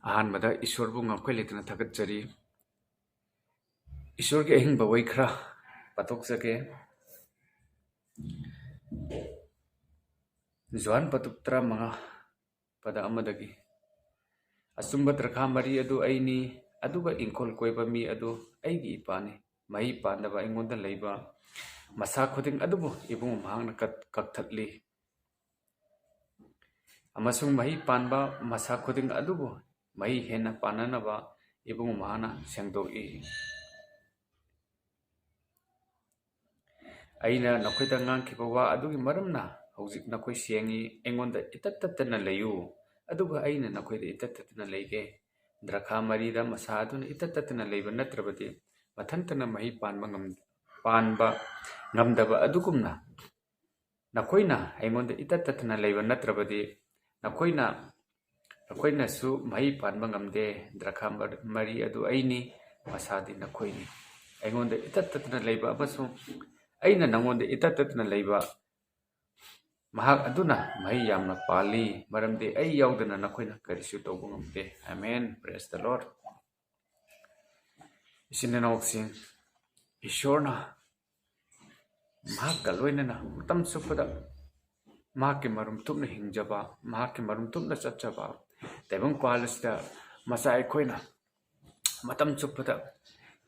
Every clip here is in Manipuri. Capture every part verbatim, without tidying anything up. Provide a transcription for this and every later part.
ꯑꯍꯥꯟꯕꯗ ꯏꯁꯣꯔꯕꯨ ꯉꯝꯈꯩ ꯂꯩꯇꯅ ꯊꯥꯒꯠꯆꯔꯤ꯫ ꯏꯁꯣꯔꯒꯤ ꯑꯍꯤꯡꯕ ꯋꯥꯍꯩ ꯈꯔ ꯄꯥꯊꯣꯛꯆꯒꯦ꯫ ꯖꯣꯍꯥꯟ ꯄꯥꯇꯨꯞ ꯇꯔꯥꯃꯉꯥ, ꯄꯗ ꯑꯃꯗꯒꯤ, "ꯑꯆꯨꯝꯕ ꯗ꯭ꯔꯈꯥ ꯃꯔꯤ ꯑꯗꯨ ꯑꯩꯅꯤ, ꯑꯗꯨꯒ ꯏꯪꯈꯣꯜ ꯀꯣꯏꯕ ꯃꯤ ꯑꯗꯨ ꯑꯩꯒꯤ ꯏꯄꯥꯅꯤ꯫ ꯃꯍꯩ ꯄꯥꯟꯗꯕ ꯑꯩꯉꯣꯟꯗ ꯂꯩꯕ ꯃꯁꯥ ꯈꯨꯗꯤꯡ ꯑꯗꯨꯕꯨ ꯏꯕꯨꯡ ꯃꯍꯥꯛꯅ ꯀꯛ-, ꯀꯛꯊꯠꯂꯤ꯫ ꯑꯃꯁꯨꯡ ꯃꯍꯩ ꯄꯥꯟꯕ ꯃꯁꯥ ꯈꯨꯗꯤꯡ ꯑꯗꯨꯕꯨ ꯃꯍꯩ ꯍꯦꯟꯅ ꯄꯥꯟꯅꯅꯕ ꯏꯕꯨꯡ ꯃꯍꯥꯛꯅ ꯁꯦꯡꯗꯣꯛꯏ꯫ ꯑꯩꯅ ꯅꯈꯣꯏꯗ ꯉꯥꯡꯈꯤꯕ ꯋꯥ ꯑꯗꯨꯒꯤ ꯃꯔꯝꯅ ꯍꯧꯖꯤꯛ ꯅꯈꯣꯏ ꯁꯦꯡꯉꯤ꯫ ꯑꯩꯉꯣꯟꯗ ꯏꯇꯠ ꯇꯠꯇꯅ ꯂꯩꯌꯨ, ꯑꯗꯨꯒ ꯑꯩꯅ ꯅꯈꯣꯏꯗ ꯏꯇꯠ ꯇꯠꯇꯅ ꯂꯩꯒꯦ꯫ ꯗ꯭ꯔꯈꯥ ꯃꯔꯤꯗ ꯃꯁꯥ ꯑꯗꯨꯅ ꯏꯇꯠ ꯇꯠꯇꯅ ꯂꯩꯕ ꯅꯠꯇ꯭ꯔꯕꯗꯤ, ꯃꯊꯟꯇꯅ ꯃꯍꯩ ꯄꯥꯟꯕ ꯉꯝ-, ꯄꯥꯟꯕ ꯉꯝꯗꯕ ꯑꯗꯨꯒꯨꯝꯅ, ꯅꯈꯣꯏꯅ ꯑꯩꯉꯣꯟꯗ ꯏꯇꯠ ꯇꯠꯇꯅ ꯂꯩꯕ ꯅꯠꯇ꯭ꯔꯕꯗꯤ, ꯅꯈꯣꯏꯅ, ꯅꯈꯣꯏꯅꯁꯨ ꯃꯍꯩ ꯄꯥꯟꯕ ꯉꯝꯗꯦ꯫ ꯗ꯭ꯔꯈꯥ ꯃꯔ-, ꯃꯔꯤ ꯑꯗꯨ ꯑꯩꯅꯤ, ꯃꯁꯥꯗꯤ ꯅꯈꯣꯏꯅꯤ꯫ ꯑꯩꯉꯣꯟꯗ ꯏꯇꯠ ꯇꯠꯇꯅ ꯂꯩꯕ ꯑꯃꯁꯨꯡ ꯑꯩꯅ ꯅꯉꯣꯟꯗ ꯏꯇꯠ ꯇꯠꯇꯅ ꯂꯩꯕ, ꯃꯍꯥꯛ ꯑꯗꯨꯅ ꯃꯍꯩ ꯌꯥꯝꯅ ꯄꯥꯜꯂꯤ, ꯃꯔꯝꯗꯤ ꯑꯩ ꯌꯥꯎꯗꯅ ꯅꯈꯣꯏꯅ ꯀꯔꯤꯁꯨ ꯇꯧꯕ ꯉꯝꯗꯦ꯫" ꯑꯃꯦꯟ꯫ Praise the Lord꯫ ꯏꯆꯤꯟ ꯏꯅꯥꯎꯁꯤꯡ, ꯏꯁꯣꯔꯅ ꯃꯍꯥꯛꯀ ꯂꯣꯏꯅꯅ ꯃꯇꯝ ꯆꯨꯞꯄꯗ ꯃꯍꯥꯛꯀꯤ ꯃꯔꯨꯝ ꯊꯨꯞꯅ ꯍꯤꯡꯖꯕ, ꯃꯍꯥꯛꯀꯤ ꯃꯔꯨꯝ ꯊꯨꯞꯅ ꯆꯠꯆꯕ, ꯇꯥꯏꯕꯪ ꯄꯥꯜ ꯑꯁꯤꯗ ꯃꯆꯥ ꯑꯩꯈꯣꯏꯅ ꯃꯇꯝ ꯆꯨꯞꯄꯗ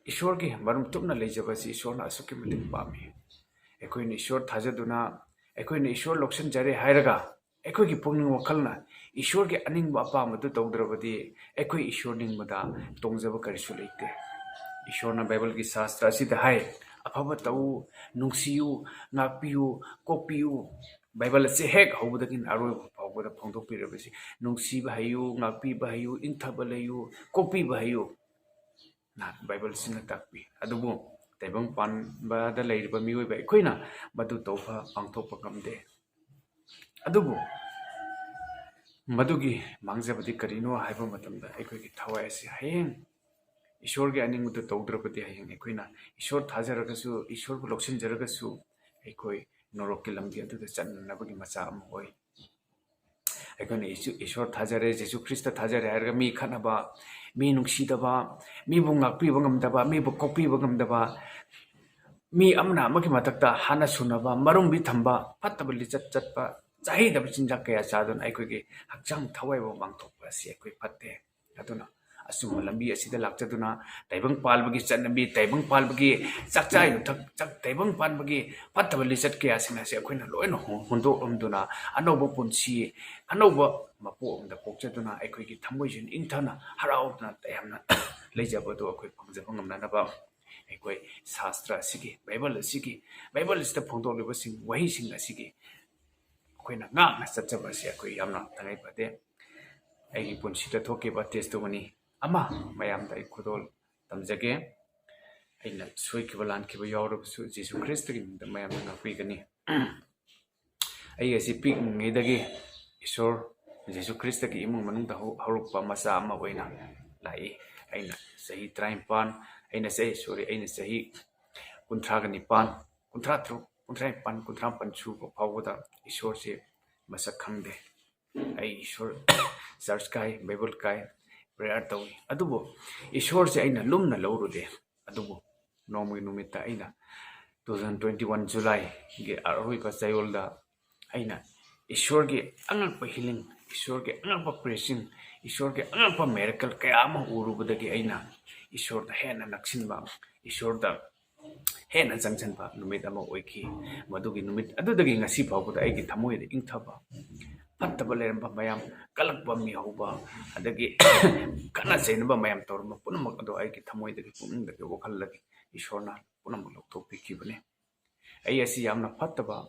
ꯏꯁꯣꯔꯒꯤ ꯃꯔꯨꯝ ꯊꯨꯞꯅ ꯂꯩꯖꯕ ꯑꯁꯤ ꯏꯁꯣꯔꯅ ꯑꯁꯨꯛꯀꯤ ꯃꯇꯤꯛ ꯄꯥꯝꯃꯤ꯫ ꯑꯩꯈꯣꯏꯅ ꯏꯁꯣꯔ ꯊꯥꯖꯗꯨꯅ, ꯑꯩꯈꯣꯏꯅ ꯏꯁꯣꯔ ꯂꯧꯁꯤꯟꯖꯔꯦ ꯍꯥꯏꯔꯒ ꯑꯩꯈꯣꯏꯒꯤ ꯄꯨꯛꯅꯤꯡ ꯋꯥꯈꯜꯅ ꯏꯁꯣꯔꯒꯤ ꯑꯅꯤꯡꯕ ꯑꯄꯥꯝꯕꯗꯨ ꯇꯧꯗ꯭ꯔꯕꯗꯤ, ꯑꯩꯈꯣꯏ ꯏꯁꯣꯔ ꯅꯤꯡꯕꯗ ꯇꯣꯡꯖꯕ ꯀꯔꯤꯁꯨ ꯂꯩꯇꯦ꯫ ꯏꯁꯣꯔꯅ ꯕꯥꯏꯕꯜꯒꯤ ꯁꯥꯁꯇ꯭ꯔ ꯑꯁꯤꯗ ꯍꯥꯏ, "ꯑꯐꯕ ꯇꯧ, ꯅꯨꯡꯁꯤꯌꯨ, ꯉꯥꯛꯄꯤꯌꯨ, ꯀꯣꯛꯄꯤꯌꯨ"꯫ ꯕꯥꯏꯕꯜ ꯑꯁꯤ ꯍꯦꯛ ꯍꯧꯕꯗꯒꯤꯅ ꯑꯔꯣꯏꯕ ꯐꯥꯎꯕꯗ ꯐꯣꯡꯗꯣꯛꯄꯤꯔꯕꯁꯤ, "ꯅꯨꯡꯁꯤꯕ ꯍꯩꯌꯨ, ꯉꯥꯛꯄꯤꯕ ꯍꯩꯌꯨ, ꯏꯪꯊꯕ ꯂꯩꯌꯨ, ꯀꯣꯛꯄꯤꯕ ꯍꯩꯌꯨ", ꯅ ꯕꯥꯏꯕꯜꯁꯤꯅ ꯇꯥꯛꯄꯤ꯫ ꯑꯗꯨꯕꯨ ꯇꯥꯏꯕꯪ ꯄꯥꯟꯕꯗ ꯂꯩꯔꯤꯕ ꯃꯤꯑꯣꯏꯕ ꯑꯩꯈꯣꯏꯅ ꯃꯗꯨ ꯇꯧꯕ, ꯄꯥꯡꯊꯣꯛꯄ ꯉꯝꯗꯦ꯫ ꯑꯗꯨꯕꯨ ꯃꯗꯨꯒꯤ ꯃꯥꯡꯖꯕꯗꯤ ꯀꯔꯤꯅꯣ ꯍꯥꯏꯕ ꯃꯇꯝꯗ, ꯑꯩꯈꯣꯏꯒꯤ ꯊꯋꯥꯏ ꯑꯁꯤ ꯍꯌꯦꯡ ꯏꯁꯣꯔꯒꯤ ꯑꯅꯤꯡꯕꯗꯨ ꯇꯧꯗ꯭ꯔꯕꯗꯤ, ꯍꯌꯦꯡ ꯑꯩꯈꯣꯏꯅ ꯏꯁꯣꯔ ꯊꯥꯖꯔꯒꯁꯨ, ꯏꯁꯣꯔꯕꯨ ꯂꯧꯁꯤꯟꯖꯔꯒꯁꯨ, ꯑꯩꯈꯣꯏ ꯅꯣꯔꯣꯛꯀꯤ ꯂꯝꯕꯤ ꯑꯗꯨꯗ ꯆꯠꯅꯅꯕꯒꯤ ꯃꯆꯥꯛ ꯑꯃ ꯑꯣꯏ꯫ ꯑꯩꯈꯣꯏꯅ ꯏꯁꯨ-, ꯏꯁꯣꯔ ꯊꯥꯖꯔꯦ, ꯖꯤꯁꯨ ꯈ꯭ꯔꯤꯁꯇ ꯊꯥꯖꯔꯦ ꯍꯥꯏꯔꯒ ꯃꯤ ꯈꯠꯅꯕ, ꯃꯤ ꯅꯨꯡꯁꯤꯗꯕ, ꯃꯤꯕꯨ ꯉꯥꯛꯄꯤꯕ ꯉꯝꯗꯕ, ꯃꯤꯕꯨ ꯀꯣꯛꯄꯤꯕ ꯉꯝꯗꯕ, ꯃꯤ ꯑꯃꯅ ꯑꯃꯒꯤ ꯃꯊꯛꯇ ꯍꯥꯟꯅ ꯁꯨꯅꯕ, ꯃꯔꯨꯝꯕꯤ ꯊꯝꯕ, ꯐꯠꯇꯕ ꯂꯤꯆꯠ ꯆꯠꯄ, ꯆꯥꯍꯩꯗꯕ ꯆꯤꯟꯖꯥꯛ ꯀꯌꯥ ꯆꯥꯗꯨꯅ ꯑꯩꯈꯣꯏꯒꯤ ꯍꯛꯆꯥꯡ ꯊꯋꯥꯏꯕꯨ ꯃꯥꯡꯊꯣꯛꯄ ꯑꯁꯤ ꯑꯩꯈꯣꯏ ꯐꯠꯇꯦ꯫ ꯑꯗꯨꯅ ꯑꯆꯨꯝꯕ ꯂꯝꯕꯤ ꯑꯁꯤꯗ ꯂꯥꯛꯆꯗꯨꯅ ꯇꯥꯏꯕꯪ ꯄꯥꯟꯕꯒꯤ ꯆꯠꯅꯕꯤ, ꯇꯥꯏꯕꯪ ꯄꯥꯟꯕꯒꯤ ꯆꯥꯛꯆꯥ ꯌꯨꯊꯛ, ꯆꯥꯛ-, ꯇꯥꯏꯕꯪ ꯄꯥꯟꯕꯒꯤ ꯐꯠꯇꯕ ꯂꯤꯆꯠ ꯀꯌꯥꯁꯤꯡ ꯑꯁꯤ ꯑꯩꯈꯣꯏꯅ ꯂꯣꯏꯅ ꯍꯨ-, ꯍꯨꯟꯗꯣꯛꯂꯝꯗꯨꯅ ꯑꯅꯧꯕ ꯄꯨꯟꯁꯤ, ꯑꯅꯧꯕ ꯃꯄꯣꯛ ꯑꯃꯗ ꯄꯣꯛꯆꯗꯨꯅ ꯑꯩꯈꯣꯏꯒꯤ ꯊꯃꯣꯏꯁꯤꯡ ꯏꯪꯊꯅ ꯍꯔꯥꯎꯗꯨꯅ ꯇꯌꯥꯝꯅ ꯂꯩꯖꯕꯗꯨ ꯑꯩꯈꯣꯏ ꯐꯪꯖꯕ ꯉꯝꯅꯅꯕ ꯑꯩꯈꯣꯏ ꯁꯥꯁꯇ꯭ꯔ ꯑꯁꯤꯒꯤ, ꯕꯥꯏꯕꯜ ꯑꯁꯤꯒꯤ, ꯕꯥꯏꯕꯜ ꯑꯁꯤꯗ ꯐꯣꯡꯗꯣꯛꯂꯤꯕꯁꯤꯡ, ꯋꯥꯍꯩꯁꯤꯡ ꯑꯁꯤꯒꯤ ꯑꯩꯈꯣꯏꯅ ꯉꯥꯛꯅ ꯆꯠꯆꯕ ꯑꯁꯤ ꯑꯩꯈꯣꯏ ꯌꯥꯝꯅ ꯇꯉꯥꯏ ꯐꯗꯦ꯫ ꯑꯩꯒꯤ ꯄꯨꯟꯁꯤꯗ ꯊꯣꯛꯈꯤꯕ testimony ꯑꯃ ꯃꯌꯥꯝꯗ ꯑꯩ ꯈꯨꯗꯣꯜ ꯇꯝꯖꯒꯦ꯫ ꯑꯩꯅ ꯁꯣꯏꯈꯤꯕ ꯂꯥꯟꯈꯤꯕ ꯌꯥꯎꯔꯕꯁꯨ ꯖꯤꯁꯨ ꯈ꯭ꯔꯤꯁꯇꯒꯤ ꯃꯤꯡꯗ ꯃꯌꯥꯝꯅ ꯉꯥꯛꯄꯤꯒꯅꯤ꯫ ꯑꯩ ꯑꯁꯤ ꯄꯤꯛꯂꯤꯉꯩꯗꯒꯤ ꯏꯁꯣꯔ ꯖꯤꯁꯨ ꯈ꯭ꯔꯤꯁꯇꯒꯤ ꯏꯃꯨꯡ ꯃꯅꯨꯡꯗ ꯍꯧ-, ꯍꯧꯔꯛꯄ ꯃꯆꯥ ꯑꯃ ꯑꯣꯏꯅ ꯂꯥꯛꯏ꯫ ꯑꯩꯅ ꯆꯍꯤ ꯇꯔꯥꯅꯤꯄꯥꯟ, ꯑꯩꯅ ꯆꯍꯤ, sorry, ꯑꯩꯅ ꯆꯍꯤ ꯀꯨꯟꯊ꯭ꯔꯥꯒ ꯅꯤꯄꯥꯟ, ꯀꯨꯟꯊ꯭ꯔꯥ ꯇꯔꯨꯛ, ꯀꯨꯟꯊ꯭ꯔꯥ ꯅꯤꯄꯥꯟ, ꯀꯨꯟꯊ꯭ꯔꯥ ꯃꯥꯄꯟ ꯁꯨꯕ ꯐꯥꯎꯕꯗ ꯏꯁꯣꯔꯁꯦ ꯃꯁꯛ ꯈꯪꯗꯦ꯫ ꯑꯩ ꯏꯁꯣꯔ church ꯀꯥꯏ, ꯕꯥꯏꯕꯜ ꯀꯥꯏ, prayer ꯇꯧꯏ, ꯑꯗꯨꯕꯨ ꯏꯁꯣꯔꯁꯦ ꯑꯩꯅ ꯂꯨꯝꯅ ꯂꯧꯔꯨꯗꯦ꯫ ꯑꯗꯨꯕꯨ ꯅꯣꯡꯃꯒꯤ ꯅꯨꯃꯤꯠꯇ ꯑꯩꯅ two thousand twenty one Julyꯒꯤ ꯑꯔꯣꯏꯕ ꯆꯌꯣꯜꯗ ꯑꯩꯅ ꯏꯁꯣꯔꯒꯤ ꯑꯉꯛꯄ healing, ꯏꯁꯣꯔꯒꯤ ꯑꯉꯛꯄ blessing, ꯏꯁꯣꯔꯒꯤ ꯑꯉꯛꯄ miracle ꯀꯌꯥ ꯑꯃ ꯎꯔꯨꯕꯗꯒꯤ ꯑꯩꯅ ꯏꯁꯣꯔꯗ ꯍꯦꯟꯅ ꯅꯛꯁꯤꯟꯕ, ꯏꯁꯣꯔꯗ ꯍꯦꯟꯅ ꯆꯪꯁꯤꯟꯕ ꯅꯨꯃꯤꯠ ꯑꯃ ꯑꯣꯏꯈꯤ꯫ ꯃꯗꯨꯒꯤ ꯅꯨꯃꯤꯠ ꯑꯗꯨꯗꯒꯤ ꯉꯁꯤ ꯐꯥꯎꯕꯗ ꯑꯩꯒꯤ ꯊꯃꯣꯏꯗ ꯏꯪꯊꯕ, ꯐꯠꯇꯕ ꯂꯩꯔꯝꯕ ꯃꯌꯥꯝ, ꯀꯂꯛꯄ, ꯃꯤꯍꯧꯕ, ꯑꯗꯒꯤ ꯈꯠꯅ ꯆꯩꯅꯕ ꯃꯌꯥꯝ ꯇꯧꯔꯝꯕ ꯄꯨꯝꯅꯃꯛ ꯑꯗꯣ ꯑꯩꯒꯤ ꯊꯃꯣꯏꯗꯒꯤ, ꯄꯨꯛꯅꯤꯡꯗꯒꯤ, ꯋꯥꯈꯜꯗꯒꯤ ꯏꯁꯣꯔꯅ ꯄꯨꯝꯅꯃꯛ ꯂꯧꯊꯣꯛꯄꯤꯈꯤꯕꯅꯤ꯫ ꯑꯩ ꯑꯁꯤ ꯌꯥꯝꯅ ꯐꯠꯇꯕ,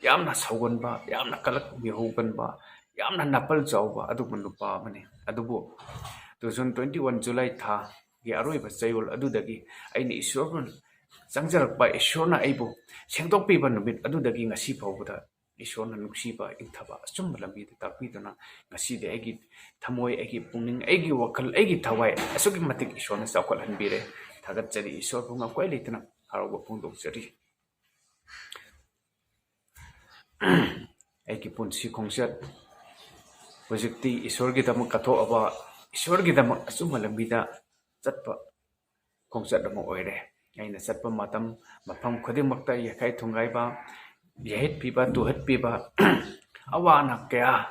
ꯌꯥꯝꯅ ꯁꯥꯎꯒꯟꯕ, ꯌꯥꯝꯅ ꯀꯂꯛ ꯃꯤꯍꯧꯒꯟꯕ, ꯌꯥꯝꯅ ꯅꯥꯄꯜ ꯆꯥꯎꯕ ꯑꯗꯨꯒꯨꯝꯕ ꯅꯨꯄꯥ ꯑꯃꯅꯤ꯫ ꯑꯗꯨꯕꯨ two thousand twenty one July ꯊꯥꯒꯤ ꯑꯔꯣꯏꯕ ꯆꯌꯣꯜ ꯑꯗꯨꯗꯒꯤ ꯑꯩꯅ ꯏꯁꯣꯔꯕꯨ ꯆꯪꯖꯔꯛꯄ, ꯏꯁꯣꯔꯅ ꯑꯩꯕꯨ ꯁꯦꯡꯗꯣꯛꯄꯤꯕ ꯅꯨꯃꯤꯠ ꯑꯗꯨꯗꯒꯤ ꯉꯁꯤ ꯐꯥꯎꯕꯗ ꯏꯁꯣꯔꯅ ꯅꯨꯡꯁꯤꯕ, ꯏꯪꯊꯕ, ꯑꯆꯨꯝꯕ ꯂꯝꯕꯤꯗ ꯇꯥꯛꯄꯤꯗꯨꯅ ꯉꯁꯤꯗꯤ ꯑꯩꯒꯤ ꯊꯃꯣꯏ, ꯑꯩꯒꯤ ꯄꯨꯛꯅꯤꯡ, ꯑꯩꯒꯤ ꯋꯥꯈꯜ, ꯑꯩꯒꯤ ꯊꯋꯥꯏ ꯑꯁꯨꯛꯀꯤ ꯃꯇꯤꯛ ꯏꯁꯣꯔꯅ ꯆꯥꯎꯈꯠꯍꯟꯕꯤꯔꯦ꯫ ꯊꯥꯒꯠꯆꯔꯤ, ꯏꯁꯣꯔꯕꯨ ꯉꯝꯈꯩ ꯂꯩꯇꯅ ꯍꯔꯥꯎꯕ ꯐꯣꯡꯗꯣꯛꯆꯔꯤ꯫ ꯑꯩꯒꯤ ꯄꯨꯟꯁꯤ ꯈꯣꯡꯆꯠ ꯍꯧꯖꯤꯛꯇꯤ ꯏꯁꯣꯔꯒꯤꯗꯃꯛ ꯀꯠꯊꯣꯛꯑꯕ, ꯏꯁꯣꯔꯒꯤꯗꯃꯛ ꯑꯆꯨꯝꯕ ꯂꯝꯕꯤꯗ ꯆꯠꯄ ꯈꯣꯡꯆꯠ ꯑꯃ ꯑꯣꯏꯔꯦ꯫ ꯑꯩꯅ ꯆꯠꯄ ꯃꯇꯝ, ꯃꯐꯝ ꯈꯨꯗꯤꯡꯃꯛꯇ ꯌꯥꯈꯥꯏ ꯊꯣꯡꯒꯥꯏꯕ, ꯌꯩꯍꯠꯄꯤꯕ, ꯇꯨꯍꯠꯄꯤꯕ, ꯑꯋꯥ ꯑꯅꯥ ꯀꯌꯥ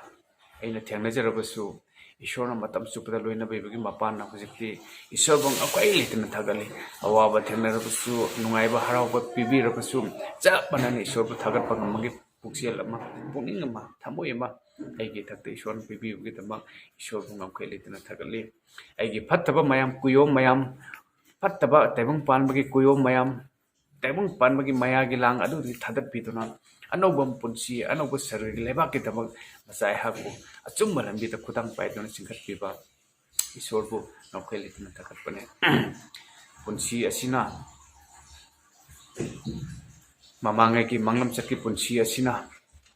ꯑꯩꯅ ꯊꯦꯡꯅꯖꯔꯕꯁꯨ, ꯏꯁꯣꯔꯅ ꯃꯇꯝ ꯆꯨꯞꯄꯗ ꯂꯣꯏꯅꯕꯤꯕꯒꯤ ꯃꯄꯥꯟꯅ ꯍꯧꯖꯤꯛꯇꯤ ꯏꯁꯣꯔꯕꯨ ꯉꯝꯈꯩ ꯂꯩꯇꯅ ꯊꯥꯒꯠꯂꯤ꯫ ꯑꯋꯥꯕ ꯊꯦꯡꯅꯔꯕꯁꯨ, ꯅꯨꯡꯉꯥꯏꯕ ꯍꯔꯥꯎꯕ ꯄꯤꯕꯤꯔꯕꯁꯨ, ꯆꯞ ꯃꯥꯟꯅꯅ ꯏꯁꯣꯔꯕꯨ ꯊꯥꯒꯠꯄ ꯉꯝꯕꯒꯤ ꯄꯨꯛꯆꯦꯜ ꯑꯃ, ꯄꯨꯛꯅꯤꯡ ꯑꯃ, ꯊꯃꯣꯏ ꯑꯃ ꯑꯩꯒꯤ ꯏꯊꯛꯇ ꯏꯁꯣꯔꯅ ꯄꯤꯕꯤꯕꯒꯤꯗꯃꯛ ꯏꯁꯣꯔꯕꯨ ꯉꯝꯈꯩ ꯂꯩꯇꯅ ꯊꯥꯒꯠꯂꯤ꯫ ꯑꯩꯒꯤ ꯐꯠꯇꯕ ꯃꯌꯥꯝ, ꯀꯨꯌꯣꯝ ꯃꯌꯥꯝ, ꯐꯠꯇꯕ ꯇꯥꯏꯕꯪ ꯄꯥꯟꯕꯒꯤ ꯀꯨꯌꯣꯝ ꯃꯌꯥꯝ, ꯇꯥꯏꯕꯪ ꯄꯥꯟꯕꯒꯤ ꯃꯌꯥꯒꯤ ꯂꯥꯡ ꯑꯗꯨꯗꯒꯤ ꯊꯥꯗꯠꯄꯤꯗꯨꯅ, ꯑꯅꯧꯕ ꯄꯨꯟꯁꯤ, ꯑꯅꯧꯕ ꯁꯔꯤꯔꯒꯤ ꯂꯩꯕꯥꯛꯀꯤꯗꯃꯛ ꯃꯆꯥ ꯑꯩꯍꯥꯛꯄꯨ ꯑꯆꯨꯝꯕ ꯂꯝꯕꯤꯗ ꯈꯨꯗꯥꯡ ꯄꯥꯏꯗꯨꯅ ꯆꯤꯡꯈꯠꯄꯤꯕ ꯏꯁꯣꯔꯕꯨ ꯉꯝꯈꯩ ꯂꯩꯇꯅ ꯊꯥꯒꯠꯄꯅꯦ꯫ ꯄꯨꯟꯁꯤ ꯑꯁꯤꯅ, ꯃꯃꯥꯡꯉꯩꯒꯤ ꯃꯥꯡꯂꯝꯆꯠꯀꯤ ꯄꯨꯟꯁꯤ ꯑꯁꯤꯅ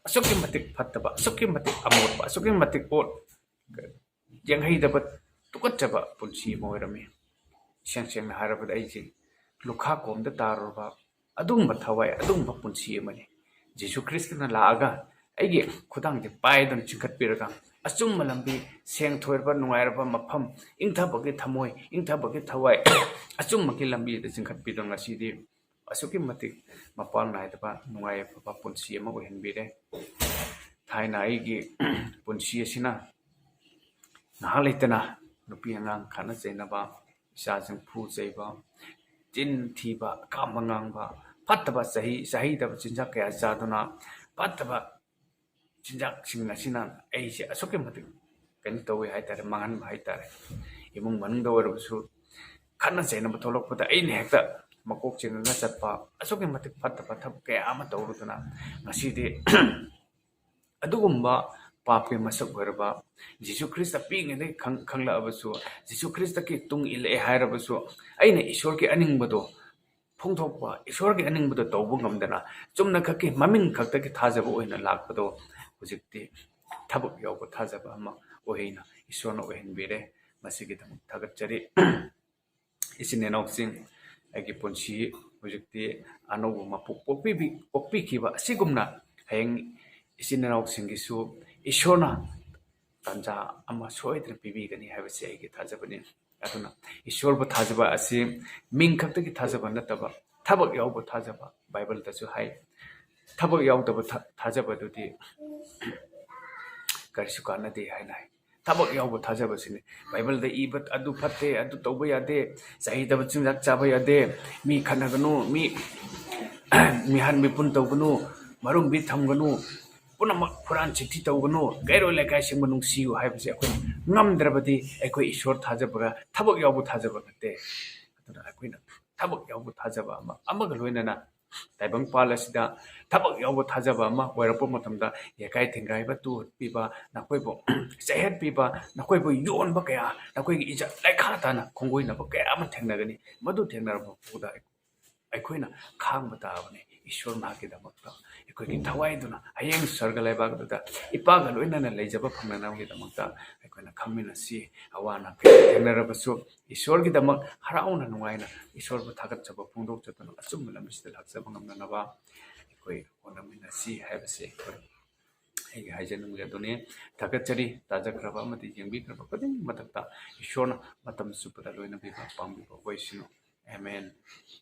ꯑꯁꯨꯛꯀꯤ ꯃꯇꯤꯛ ꯐꯠꯇꯕ, ꯑꯁꯨꯛꯀꯤ ꯃꯇꯤꯛ ꯑꯃꯣꯠꯄ, ꯑꯁꯨꯛꯀꯤ ꯃꯇꯤꯛ ꯑꯣꯠ ꯌꯦꯡꯍꯩꯗꯕ, ꯇꯨꯀꯠꯆꯕ ꯄꯨꯟꯁꯤ ꯑꯃ ꯑꯣꯏꯔꯝꯃꯤ꯫ ꯏꯁꯦꯡ ꯁꯦꯡꯅ ꯍꯥꯏꯔꯕꯗ, ꯑꯩꯁꯦ ꯂꯨꯈꯥ ꯀꯣꯝꯗ ꯇꯥꯔꯨꯔꯕ ꯑꯗꯨꯒꯨꯝꯕ ꯊꯋꯥꯏ, ꯑꯗꯨꯒꯨꯝꯕ ꯄꯨꯟꯁꯤ ꯑꯃꯅꯤ꯫ ꯖꯤꯁꯨ ꯈ꯭ꯔꯤꯁꯇꯅ ꯂꯥꯛꯑꯒ ꯑꯩꯒꯤ ꯈꯨꯗꯥꯡꯁꯦ ꯄꯥꯏꯗꯨꯅ ꯆꯤꯡꯈꯠꯄꯤꯔꯒ, ꯑꯆꯨꯝꯕ ꯂꯝꯕꯤ, ꯁꯦꯡ ꯊꯣꯏꯔꯕ, ꯅꯨꯡꯉꯥꯏꯔꯕ ꯃꯐꯝ, ꯏꯪꯊꯕꯒꯤ ꯊꯃꯣꯏ, ꯏꯪꯊꯕꯒꯤ ꯊꯋꯥꯏ, ꯑꯆꯨꯝꯕꯒꯤ ꯂꯝꯕꯤꯗ ꯆꯤꯡꯈꯠꯄꯤꯗꯨꯅ ꯉꯁꯤꯗꯤ ꯑꯁꯨꯛꯀꯤ ꯃꯇꯤꯛ ꯃꯄꯥꯡ ꯅꯥꯏꯗꯕ ꯅꯨꯡꯉꯥꯏ ꯌꯥꯏꯐꯕ ꯄꯨꯟꯁꯤ ꯑꯃ ꯑꯣꯏꯍꯟꯕꯤꯔꯦ꯫ ꯊꯥꯏꯅ ꯑꯩꯒꯤ ꯄꯨꯟꯁꯤ ꯑꯁꯤꯅ ꯉꯥꯏꯍꯥꯛ ꯂꯩꯇꯅ ꯅꯨꯄꯤ ꯑꯉꯥꯡ ꯈꯠꯅ ꯆꯩꯅꯕ, ꯏꯆꯥꯁꯤꯡ ꯐꯨ ꯆꯩꯕ, ꯆꯤꯟ ꯊꯤꯕ, ꯑꯀꯥꯝꯕ ꯉꯥꯡꯕ, ꯐꯠꯇꯕ ꯆꯍꯤ, ꯆꯥꯍꯩꯗꯕ ꯆꯤꯟꯖꯥꯛ ꯀꯌꯥ ꯆꯥꯗꯨꯅ, ꯐꯠꯇꯕ ꯆꯤꯟꯖꯥꯛꯁꯤꯡ ꯑꯁꯤꯅ ꯑꯩꯁꯦ ꯑꯁꯨꯛꯀꯤ ꯃꯇꯤꯛ ꯀꯩꯅꯣ ꯇꯧꯋꯤ ꯍꯥꯏꯇꯥꯔꯦ, ꯃꯥꯡꯍꯟꯕ ꯍꯥꯏꯇꯥꯔꯦ꯫ ꯏꯃꯨꯡ ꯃꯅꯨꯡꯗ ꯑꯣꯏꯔꯕꯁꯨ ꯈꯠꯅ ꯆꯩꯅꯕ ꯊꯣꯛꯂꯛꯄꯗ ꯑꯩꯅ ꯍꯦꯛꯇ ꯃꯀꯣꯛ ꯆꯤꯡꯉꯒ ꯆꯠꯄ, ꯑꯁꯨꯛꯀꯤ ꯃꯇꯤꯛ ꯐꯠꯇꯕ ꯊꯕꯛ ꯀꯌꯥ ꯑꯃ ꯇꯧꯔꯨꯗꯨꯅ ꯉꯁꯤꯗꯤ ꯑꯗꯨꯒꯨꯝꯕ ꯄꯥꯞꯀꯤ ꯃꯁꯛ ꯑꯣꯏꯔꯕ ꯖꯤꯁꯨ ꯈ꯭ꯔꯤꯁꯇ ꯄꯤꯛꯏꯉꯩꯗꯒꯤ ꯈꯪ-, ꯈꯪꯂꯛꯑꯕꯁꯨ, ꯖꯤꯁꯨ ꯈ꯭ꯔꯤꯁꯇꯒꯤ ꯇꯨꯡ ꯏꯜꯂꯛꯑꯦ ꯍꯥꯏꯔꯕꯁꯨ, ꯑꯩꯅ ꯏꯁꯣꯔꯒꯤ ꯑꯅꯤꯡꯕꯗꯣ ꯐꯣꯡꯗꯣꯛꯄ, ꯏꯁꯣꯔꯒꯤ ꯑꯅꯤꯡꯕꯗꯣ ꯇꯧꯕ ꯉꯝꯗꯅ ꯆꯨꯝꯅ ꯈꯛꯀꯤ ꯃꯃꯤꯡ ꯈꯛꯇꯒꯤ ꯊꯥꯖꯕ ꯑꯣꯏꯅ ꯂꯥꯛꯄꯗꯣ ꯍꯧꯖꯤꯛꯇꯤ ꯊꯕꯛ ꯌꯥꯎꯕ ꯊꯥꯖꯕ ꯑꯃ ꯑꯣꯏꯅ ꯏꯁꯣꯔꯅ ꯑꯣꯏꯍꯟꯕꯤꯔꯦ꯫ ꯃꯁꯤꯒꯤꯗꯃꯛ ꯊꯥꯒꯠꯆꯔꯤ꯫ ꯏꯆꯤꯟ ꯏꯅꯥꯎꯁꯤꯡ, ꯑꯩꯒꯤ ꯄꯨꯟꯁꯤ ꯍꯧꯖꯤꯛꯇꯤ ꯑꯅꯧꯕ ꯃꯄꯣꯛ ꯄꯣꯛꯄꯤꯕꯤ-, ꯄꯣꯛꯄꯤꯈꯤꯕ ꯑꯁꯤꯒꯨꯝꯅ ꯍꯌꯦꯡ ꯏꯆꯤꯟ ꯏꯅꯥꯎꯁꯤꯡꯒꯤꯁꯨ ꯏꯁꯣꯔꯅ ꯇꯥꯟꯖꯥ ꯑꯃ ꯁꯣꯏꯗꯅ ꯄꯤꯕꯤꯒꯅꯤ ꯍꯥꯏꯕꯁꯤ ꯑꯩꯒꯤ ꯊꯥꯖꯕꯅꯤ꯫ ꯑꯗꯨꯅ ꯏꯁꯣꯔꯕꯨ ꯊꯥꯖꯕ ꯑꯁꯤ ꯃꯤꯡ ꯈꯛꯇꯒꯤ ꯊꯥꯖꯕ ꯅꯠꯇꯕ, ꯊꯕꯛ ꯌꯥꯎꯕ ꯊꯥꯖꯕ꯫ ꯕꯥꯏꯕꯜꯗꯁꯨ ꯍꯥꯏ, "ꯊꯕꯛ ꯌꯥꯎꯗꯕ ꯊꯥ-, ꯊꯥꯖꯕꯗꯨꯗꯤ ꯀꯔꯤꯁꯨ ꯀꯥꯟꯅꯗꯦ" ꯍꯥꯏꯅ ꯍꯥꯏ꯫ ꯊꯕꯛ ꯌꯥꯎꯕ ꯊꯥꯖꯕꯁꯤꯅꯤ꯫ ꯕꯥꯏꯕꯜꯗ ꯏꯕ, "ꯑꯗꯨ ꯐꯠꯇꯦ, ꯑꯗꯨ ꯇꯧꯕ ꯌꯥꯗꯦ, ꯆꯍꯤꯗꯕ ꯆꯤꯟꯖꯥꯛ ꯆꯥꯕ ꯌꯥꯗꯦ, ꯃꯤ ꯈꯠꯅꯒꯅꯨ, ꯃꯤ ꯃꯤꯍꯥꯟ ꯃꯤꯄꯨꯟ ꯇꯧꯒꯅꯨ, ꯃꯔꯨꯝꯕꯤ ꯊꯝꯒꯅꯨ, ꯄꯨꯝꯅꯃꯛ ꯍꯨꯔꯥꯟ ꯆꯤꯊꯤ ꯇꯧꯒꯅꯨ, ꯀꯩꯔꯣꯏ ꯂꯩꯀꯥꯏꯁꯤꯡꯕꯨ ꯅꯨꯡꯁꯤꯌꯨ" ꯍꯥꯏꯕꯁꯦ ꯑꯩꯈꯣꯏꯅ ꯉꯝꯗ꯭ꯔꯕꯗꯤ ꯑꯩꯈꯣꯏ ꯏꯁꯣꯔ ꯊꯥꯖꯕꯒ ꯊꯕꯛ ꯌꯥꯎꯕ ꯊꯥꯖꯕ ꯅꯠꯇꯦ꯫ ꯑꯗꯨꯅ ꯑꯩꯈꯣꯏꯅ ꯊꯕꯛ ꯌꯥꯎꯕ ꯊꯥꯖꯕ ꯑꯃ, ꯑꯃꯒ ꯂꯣꯏꯅꯅ ꯇꯥꯏꯕꯪꯄꯥꯜ ꯑꯁꯤꯗ ꯊꯕꯛ ꯌꯥꯎꯕ ꯊꯥꯖꯕ ꯑꯃ ꯑꯣꯏꯔꯛꯄ ꯃꯇꯝꯗ, ꯌꯩꯈꯥꯏ ꯊꯤꯡꯒꯥꯏꯕ, ꯇꯨ ꯍꯨꯠꯄꯤꯕ, ꯅꯈꯣꯏꯕꯨ ꯆꯩꯍꯠꯄꯤꯕ, ꯅꯈꯣꯏꯕꯨ ꯌꯣꯟꯕ ꯀꯌꯥ, ꯅꯈꯣꯏꯒꯤ ꯏꯖꯠ ꯂꯩꯈꯥ ꯇꯥꯅ ꯈꯣꯡꯒꯣꯏꯅꯕ ꯀꯌꯥ ꯑꯃ ꯊꯦꯡꯅꯒꯅꯤ꯫ ꯃꯗꯨ ꯊꯦꯡꯅꯔꯕ ꯐꯥꯎꯕꯗ ꯑꯩꯈꯣꯏꯅ ꯈꯥꯡꯕ ꯇꯥꯕꯅꯤ꯫ ꯏꯁꯣꯔ ꯃꯍꯥꯛꯀꯤꯗꯃꯛꯇ ꯑꯩꯈꯣꯏꯒꯤ ꯊꯋꯥꯏꯗꯨꯅ ꯍꯌꯦꯡ ꯁ꯭ꯋꯔꯒ ꯂꯩꯕꯥꯛꯇꯨꯗ ꯏꯄꯥꯒ ꯂꯣꯏꯅꯅ ꯂꯩꯖꯕ ꯐꯪꯅꯅꯕꯒꯤꯗꯃꯛꯇ ꯑꯩꯈꯣꯏꯅ ꯈꯪꯃꯤꯟꯅꯁꯤ꯫ ꯑꯋꯥ ꯑꯅꯥ ꯀꯌꯥ ꯊꯦꯡꯅꯔꯕꯁꯨ ꯏꯁꯣꯔꯒꯤꯗꯃꯛ ꯍꯔꯥꯎꯅ ꯅꯨꯡꯉꯥꯏꯅ ꯏꯁꯣꯔꯕꯨ ꯊꯥꯒꯠꯆꯕ ꯐꯣꯡꯗꯣꯛꯆꯗꯨꯅ ꯑꯆꯨꯝꯕ ꯂꯝꯕꯤꯁꯤꯗ ꯂꯥꯛꯆꯕ ꯉꯝꯅꯅꯕ ꯑꯩꯈꯣꯏ ꯍꯣꯠꯅꯃꯤꯟꯅꯁꯤ ꯍꯥꯏꯕꯁꯦ ꯑꯩꯈꯣꯏ ꯑꯩꯒꯤ ꯍꯥꯏꯖꯅꯤꯡꯕ ꯑꯗꯨꯅꯤ꯫ ꯊꯥꯒꯠꯆꯔꯤ꯫ ꯇꯥꯖꯈ꯭ꯔꯕ ꯑꯃꯗꯤ ꯌꯦꯡꯕꯤꯈ꯭ꯔꯕ ꯈꯨꯗꯤꯡ ꯃꯊꯛꯇ ꯏꯁꯣꯔꯅ ꯃꯇꯝ ꯆꯨꯞꯄꯗ ꯂꯣꯏꯅꯕꯤꯕ ꯄꯥꯡꯕꯤꯕ ꯑꯣꯏꯁꯅꯨ꯫ ꯑꯦꯃꯦꯟ꯫